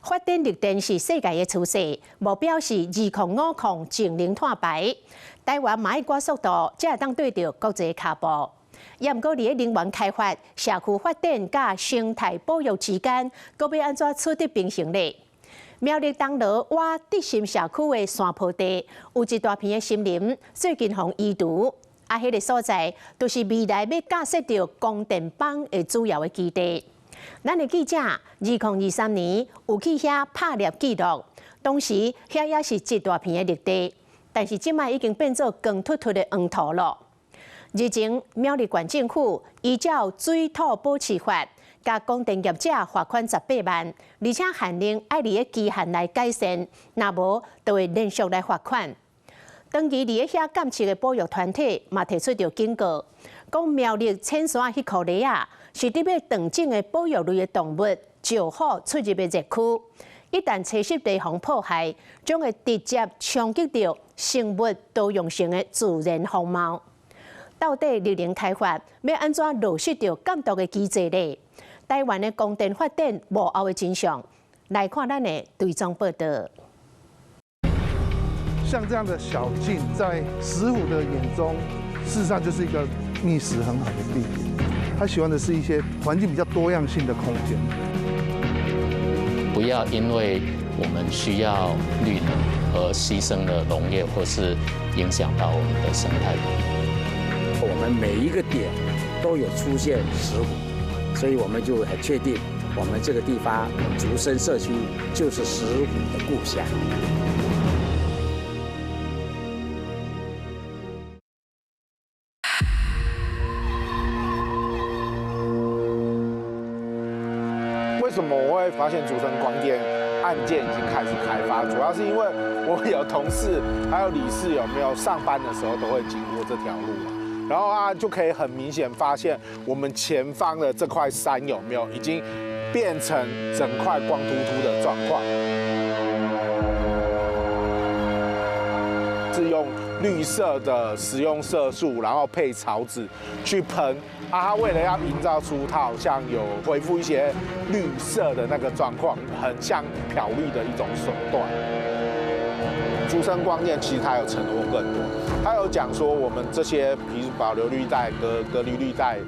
發展綠電是世界的趨勢，目標是2050淨零碳排。台灣嘛愛趕速度，才會當對著國際跤步。也毋過，佇咧能源開發、社區發展佮生態保育之間，閣欲按怎取得平衡咧？苗栗銅鑼倚德心社區的山坡地，有一大片的森林，最近予移除。啊，彼個所在，就是未來欲架設著光電板的主要的基地。咱的記者2023年有去遐拍攝記錄，當時遐也是一大片的綠地，但是這擺已經變做光禿禿的黃土囉。日前，苗栗縣政府依照水土保持法，共光電業者罰款18萬，而且限令愛佇咧期限內改善，若無就會連續來罰款。長期佇咧遐監視的保育團體嘛提出著警告，講苗栗淺山彼箍犁仔是得欲斷種的保育類的動物石虎出入的熱區，一旦棲息地予破壞，將會直接衝擊著生物多樣性的自然風貌。到底綠能開發欲按怎落實著監督的機制咧？台灣的光電發展幕後的真相，來看咱的追蹤報導。像這樣的小徑，在石虎的眼中，事實上就是一個覓食很好的地點。他喜歡的是一些環境比較多樣性的空間。不要因為我們需要綠能而犧牲了農業，或是影響到我們的生態。我們每一個點都有出現石虎，所以我們就很確定，我們這個地方竹生社區就是石虎的故鄉。為什麼我會發現竹生光電案件已經開始開發？主要是因為我有同事還有理事有沒有上班的時候都會經過這條路，然後啊就可以很明顯發現我們前方的這塊山有沒有已經變成整塊光禿禿的狀況，是用綠色的食用色素，然後配草紙去噴。啊，他為了要營造出它好像有恢復一些綠色的那個狀況，很像漂綠的一種手段。竹生光電其實它有承諾更多，它有講說我們這些，比如保留綠帶、隔離綠帶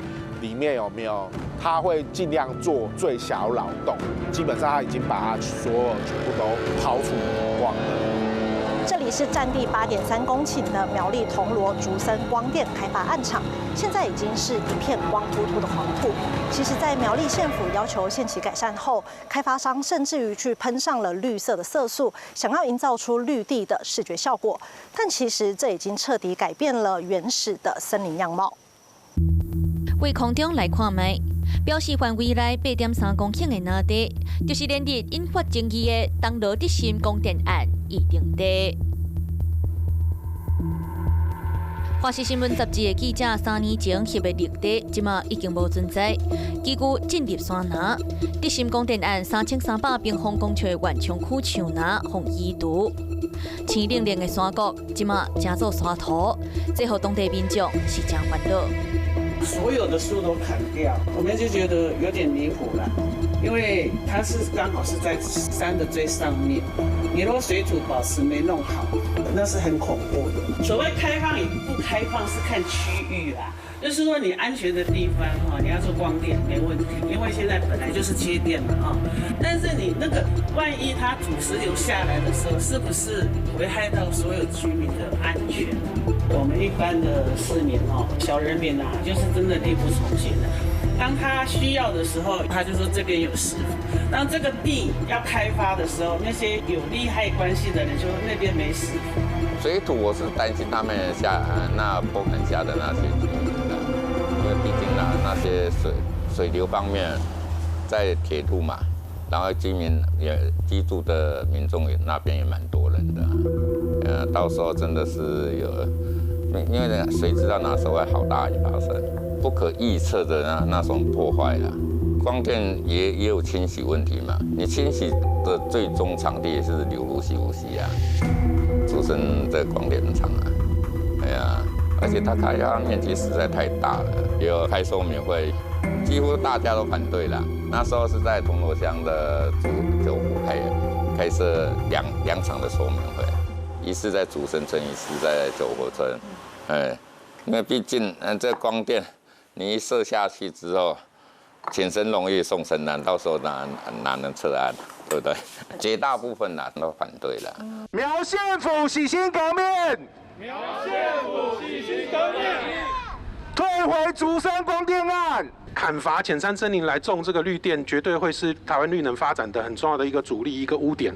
裡面有沒有，他會盡量做最小擾動，基本上他已經把它所有全部都拋除光了。這裡是佔地8.3公頃的苗栗銅鑼竹森光電開發案場，現在已經是一片光禿禿的黃土。其實，在苗栗縣府要求限期改善後，開發商甚至於去噴上了綠色的色素，想要營造出綠地的視覺效果。但其實這已經徹底改變了原始的森林樣貌。對空中來看覓，表示範圍內8.3公頃的林地，就是連日引發爭議的銅鑼德心光電案預定地。華視新聞雜誌的記者3年前翕的綠地，這馬已經無存在，幾乎進入山林。德心光電案3300平方公尺的緩衝區樹林予移除，青冷冷的山谷，這馬成做沙塗，這予當地民眾是誠煩惱。所有的樹都砍掉，我們就覺得有點離譜了，因為它是剛好是在山的最上面，你若水土保持沒弄好，那是很恐怖的。所謂開放與不開放是看區域啦，就是說你安全的地方哈，你要做光電沒問題，因為現在本來就是缺電嘛啊。但是你那個萬一它土石流下來的時候，是不是危害到所有居民的安全？我們一般的市民哦，小人民啊，就是真的力不從心的。當他需要的時候，他就說這邊有石虎。當這個地要開發的時候，那些有利害關係的人就說那邊沒石虎。水土我是擔心他們下那坡坎下的那些居民的，因為畢竟那些水流方面在鐵路嘛，然後居民也居住的民眾也那邊也蠻多人的，到時候真的是有。因為誰知道哪時候會好大雨發生，不可預測的那種破壞啦。光電也有清洗問題嘛，你清洗的最終場地也是流入西湖溪啊，竹生這個光電廠啊，哎呀，而且它開發面積實在太大了，有開說明會，幾乎大家都反對啦。那時候是在銅鑼鄉的九湖開開設兩場的說明會，一次在竹生村，一次在九和村。哎，因為畢竟，這光電你一設下去之後，請神容易送神難，到時候哪能撤案，對不對？絕大部分人都反對了。苗縣府洗心革面，苗縣府洗心革面，退回竹生光電案。砍伐淺山森林來種這個綠電，絕對會是台灣綠能發展的很重要的一個阻力，一個污點。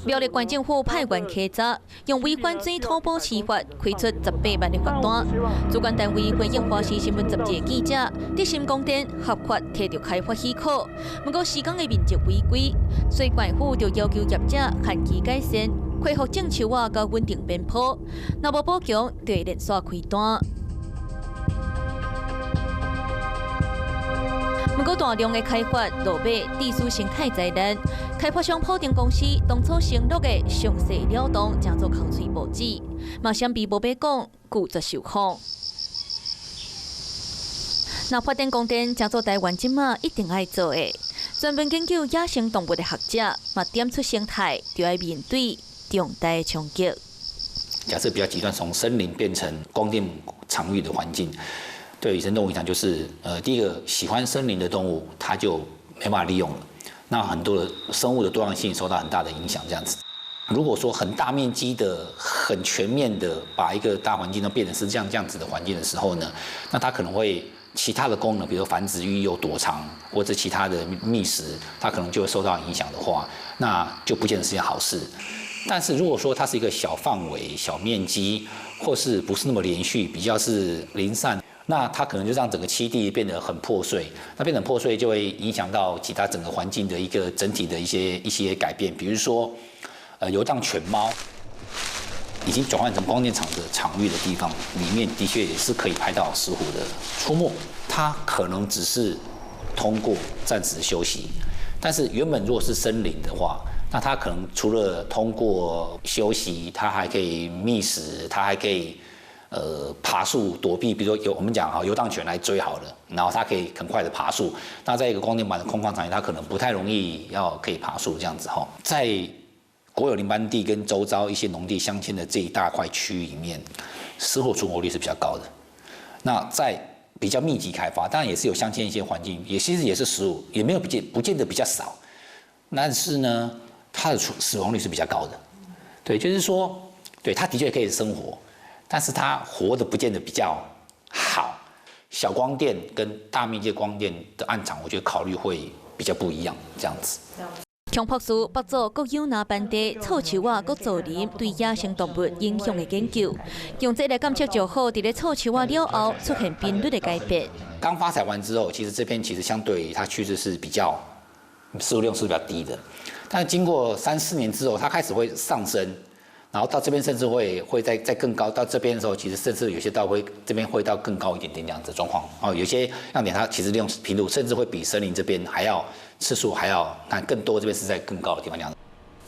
苗栗縣政府派員稽查，用違反水土保持法開出18萬的罰單。主管單位回應華視新聞雜誌記者，德心光電合法提著開發許可，不過施工的面積違規，所以縣府就要求業者限期改善，恢復種樹仔佮穩定邊坡，若無補強，就會連續開單。不過大量的開發落尾，地區生態災難。開發商普定公司當初承諾的詳細了當，成做空喙無舌，嘛相比無欲講，拒絕受訪。若發展光電成做台灣這馬一定愛做的，專門研究野生動物的學者嘛點出生態就愛面對重大的衝擊。假設比較極端，從森林變成光電場域的環境。對野生動物影響就是，第一個喜歡森林的動物，它就沒辦法利用了。那很多的生物的多樣性受到很大的影響，這樣子。如果說很大面積的、很全面的把一個大環境都變成是這樣子的環境的時候呢，那它可能會其他的功能，比如繁殖、育幼、躲藏或者其他的覓食，它可能就會受到影響的話，那就不見得是件好事。但是如果說它是一個小範圍、小面積，或是不是那麼連續，比較是零散。那它可能就讓整個棲地變得很破碎，那變得破碎就會影響到其他整個環境的一個整體的一些改變，比如說，遊蕩犬貓已經轉換成光電廠的場域的地方，裡面的確也是可以拍到石虎的出沒，它可能只是通過暫時休息，但是原本如果是森林的話，那它可能除了通過休息，它還可以覓食，它還可以。爬樹躲避，比如說有我們講哈遊蕩犬來追好了，然後它可以很快的爬樹。那在一個光電板的空曠場域，它可能不太容易要可以爬樹這樣子哈。在國有林班地跟周遭一些農地鑲嵌的這一大塊區域裡面，石虎存活率是比較高的。那在比較密集開發，當然也是有鑲嵌一些環境，也其實也是石虎，也沒有不見得比較少，但是呢，它的死亡率是比較高的。對，就是說，對它的確可以生活。但是它活得不見得比較好，小光電跟大面積光電的案場，我覺得考慮會比較不一樣，這樣子。強博士北做國有林班地臭樹仔閣造林對野生動物影響的研究，用這來監測石虎佇咧臭樹仔了後出現頻率的改變。剛發財完之後，其實這邊其實相對於它趨勢是比較數量是比較低的，但是經過3、4年之後，它開始會上升。然後到這邊甚至會再更高，到這邊的時候，其實甚至有些到會這邊會到更高一點點這樣子狀況哦。有些樣點它其實利用頻度甚至會比森林這邊還要次數還要看更多，這邊是在更高的地方這樣子。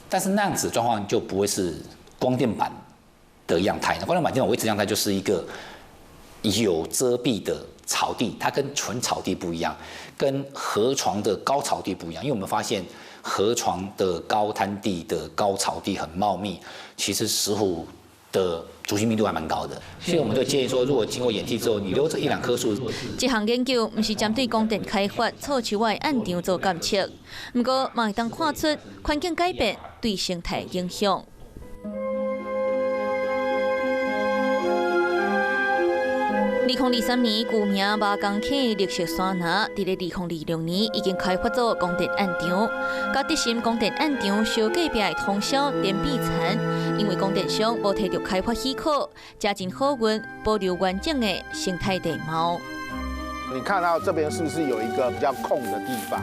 但是那樣子狀況就不會是光電板的樣態。光電板這種維持樣態就是一個有遮蔽的草地，它跟純草地不一樣，跟河床的高草地不一樣，因為我們發現。河床的高灘地的高草地很茂密，其實石虎的族群密度還蠻高的，所以我們就建議說，如果經過演替之後，你留這一兩棵樹。這項研究毋是針對光電開發臭樹仔的案場做監測，毋過嘛會當看出環境改變對生態影響。2023年，舊名馬公溪綠色山林，佇咧2026年已經開發做光電案場，佮德心光電案場小隔壁的通霄電變層，因為光電商無提著開發許可，才真好運保留完整的生態地貌。你看到這邊是不是有一個比較空的地方？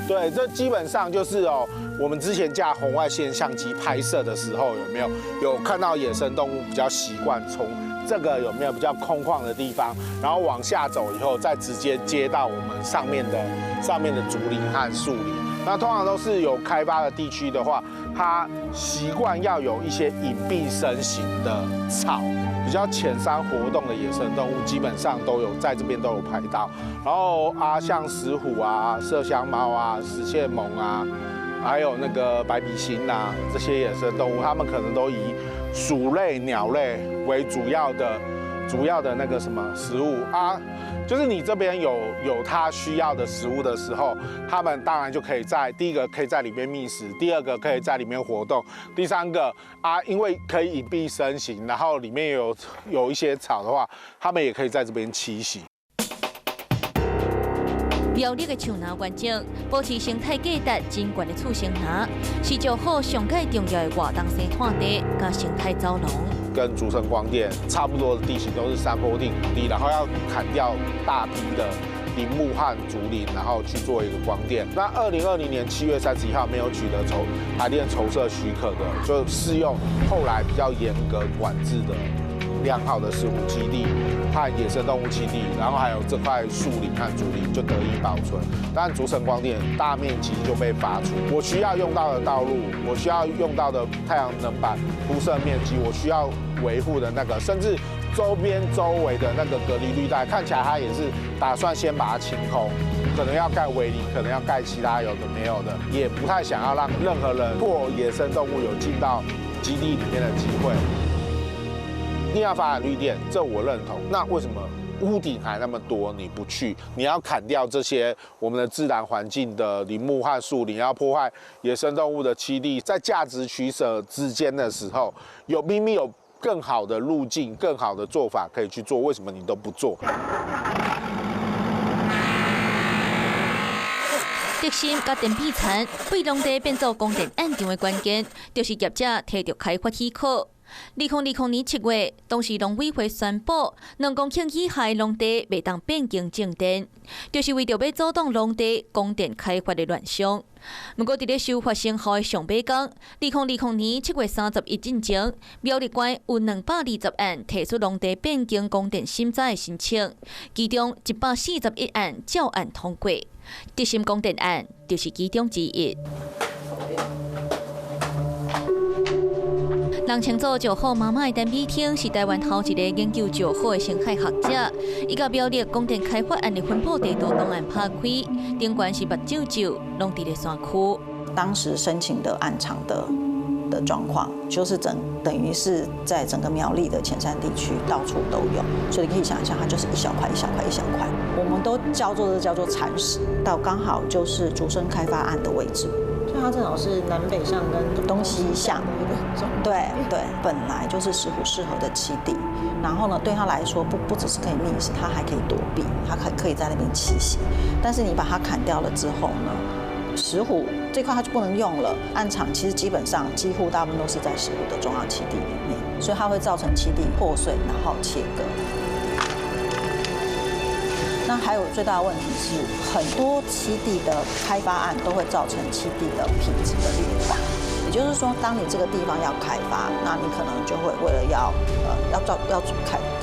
對，這基本上就是哦，我們之前架紅外線相機拍攝的時候，有沒有有看到野生動物比較習慣從這個有沒有比較空曠的地方，然後往下走以後，再直接接到我們上面的竹林和樹林。那通常都是有開發的地區的話，它習慣要有一些隱蔽身形的草，比較淺山活動的野生動物，基本上都有在這邊都有拍到。然後啊，像石虎啊、麝香貓啊、食蟹獴啊、还有那个白鼻心呐，这些野生动物，它们可能都以鼠类、鸟类为主要的那个什么食物啊，就是你这边有它需要的食物的时候，它们当然就可以在第一个可以在里面觅食，第二个可以在里面活动，第三个啊，因为可以隐蔽身形，然后里面有一些草的话，它们也可以在这边栖息。苗栗的樹林完整，保持生态价值真懸的次生林，是石虎上蓋重要的活動生態地佮生态走廊。跟竹生光电差不多的地形，都是山坡地地，然后要砍掉大批的林木和竹林，然后去做一个光电。那2020年7月31号没有取得台电筹设许可的，就适用后来比较严格管制的良好的石虎栖地和野生动物栖地，然后还有这块树林和竹林就得以保存。但竹生光电大面积就被伐除，我需要用到的道路，我需要用到的太阳能板铺设面积，我需要维护的那个，甚至周边周围的那个隔离绿带，看起来它也是打算先把它清空，可能要盖围篱，可能要盖其他有的没有的，也不太想要让任何人或野生动物有进到基地里面的机会。一定要发展绿电，这我认同。那为什么屋顶还那么多，你不去？你要砍掉这些我们的自然环境的林木和树林，要破坏野生动物的栖地，在价值取舍之间的时候，有明明有更好的路径、更好的做法可以去做，为什么你都不做？竹心佮电变田对农地变做光电案场的关键，就是业者提著开发许可。2020年7月，当时农委会宣布，2公顷以下的农地袂当变更种电，就是为著欲阻挡农地光电开发的乱象。毋过，伫咧修法生效的上尾工，2020年7月31进前，苗栗县有220案提出农地变更光电审查的申请，其中141案照案通过，竹心光电案就是其中之一。人称做石虎妈妈的陈美婷是台湾头一个研究石虎的生态学者。伊共苗栗光电开发案的分布地图档案拍开，顶悬是目睭皱，拢伫咧山区。当时申请的案场的状况，就是等于是在整个苗栗的浅山地区到处都有，所以你可以想象，它就是一小块一小块一小块，我们都叫做这叫做蚕食，到刚好就是竹生开发案的位置。它正好是南北向跟东西向，对对，本来就是石虎适合的栖地。然后呢，对它来说不只是可以觅食，它还可以躲避，它可以在那边栖息。但是你把它砍掉了之后呢，石虎这块它就不能用了。案场其实基本上几乎大部分都是在石虎的重要栖地里面，所以它会造成栖地破碎，然后切割。那还有最大的问题是，很多栖地的开发案都会造成栖地的品质的劣化。也就是说，当你这个地方要开发，那你可能就会为了要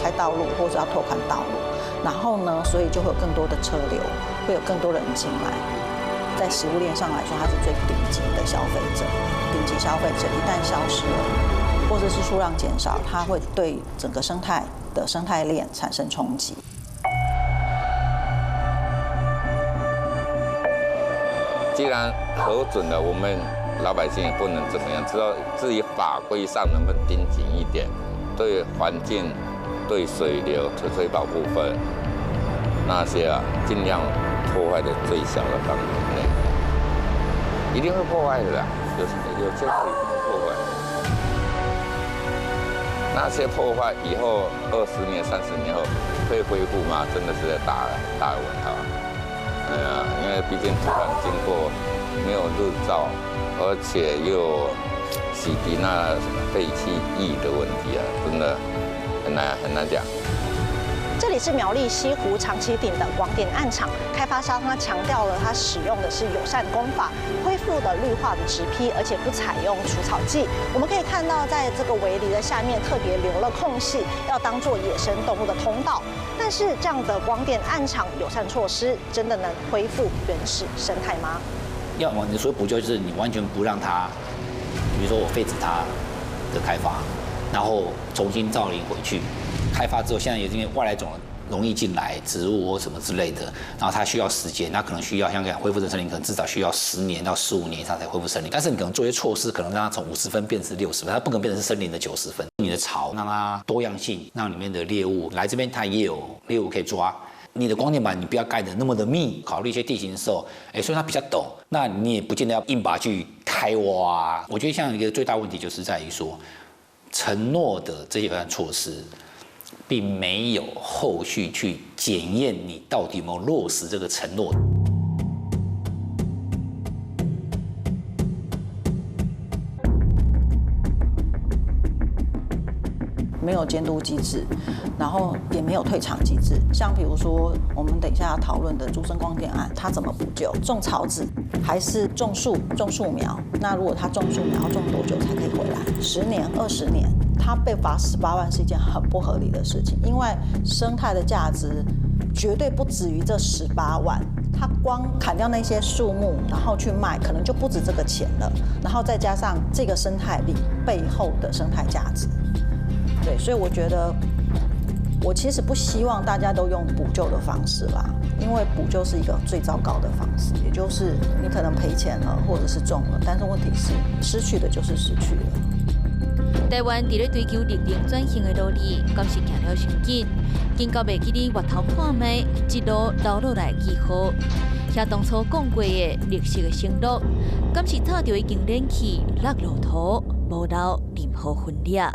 开道路或者要拓宽道路，然后呢，所以就会有更多的车流，会有更多人进来。在食物链上来说，它是最顶级的消费者，顶级消费者一旦消失了，或者是数量减少，它会对整个生态的生态链产生冲击。既然核准了，我们老百姓也不能怎么样，至于法规上能不能盯紧一点，对环境、对水流、水保部分那些啊，尽量破坏的最小的范围内，一定会破坏的啦，有些会破坏，那些破坏以后20年、30年后会恢复吗？真的是大大问号。哎呀，因为毕竟土壤经过没有日照，而且又洗涤那废弃液的问题啊，真的很难很难讲。这里是苗栗西湖长崎顶的光电案场，开发商他强调了他使用的是友善工法，恢复的绿化的植批，而且不采用除草剂。我们可以看到，在这个围篱的下面特别留了空隙，要当做野生动物的通道。但是这样的光电案场友善措施，真的能恢复原始生态吗？要么你说补救就是你完全不让它，比如说我废止它的开发，然后重新造林回去。开发之后，现在也因为外来种容易進來植物或什麼之類的，然後它需要時間，那可能需要像恢復成森林，可能至少需要10年到15年以上才恢復森林。但是你可能做一些措施，可能讓它從50分變成60分，它不可能變成是森林的90分。你的草讓它多樣性，讓裡面的獵物來這邊，它也有獵物可以抓。你的光電板你不要蓋得那麼的密，考慮一些地形的時候，哎，所以它比較陡，那你也不見得要硬把它去開挖。我覺得像一個最大問題就是在於說，承諾的這些措施，並沒有後續去檢驗你到底有沒有落實這個承諾。沒有監督機制，然後也沒有退場機制。像比如說，我們等一下要討論的竹森光電案，它怎麼補救？種草籽還是種樹？種樹苗？那如果他種樹苗，要種多久才可以回來？10年、20年？他被罰十八萬是一件很不合理的事情，因為生態的價值絕對不止於這十八萬。他光砍掉那些樹木，然後去賣，可能就不止這個錢了。然後再加上這個生態力背後的生態價值。對，所以我覺得，我其實不希望大家都用補救的方式啦，因為補救是一個最糟糕的方式，也就是你可能賠錢了，或者是中了，但是問題是失去的就是失去了。台灣佇咧追求綠能轉型的努力，敢是行了傷緊？緊到袂記得回頭看覓，一路流落來記號。遐當初講過的綠色的承諾，敢是早就已經連去落路途，無留任何痕跡。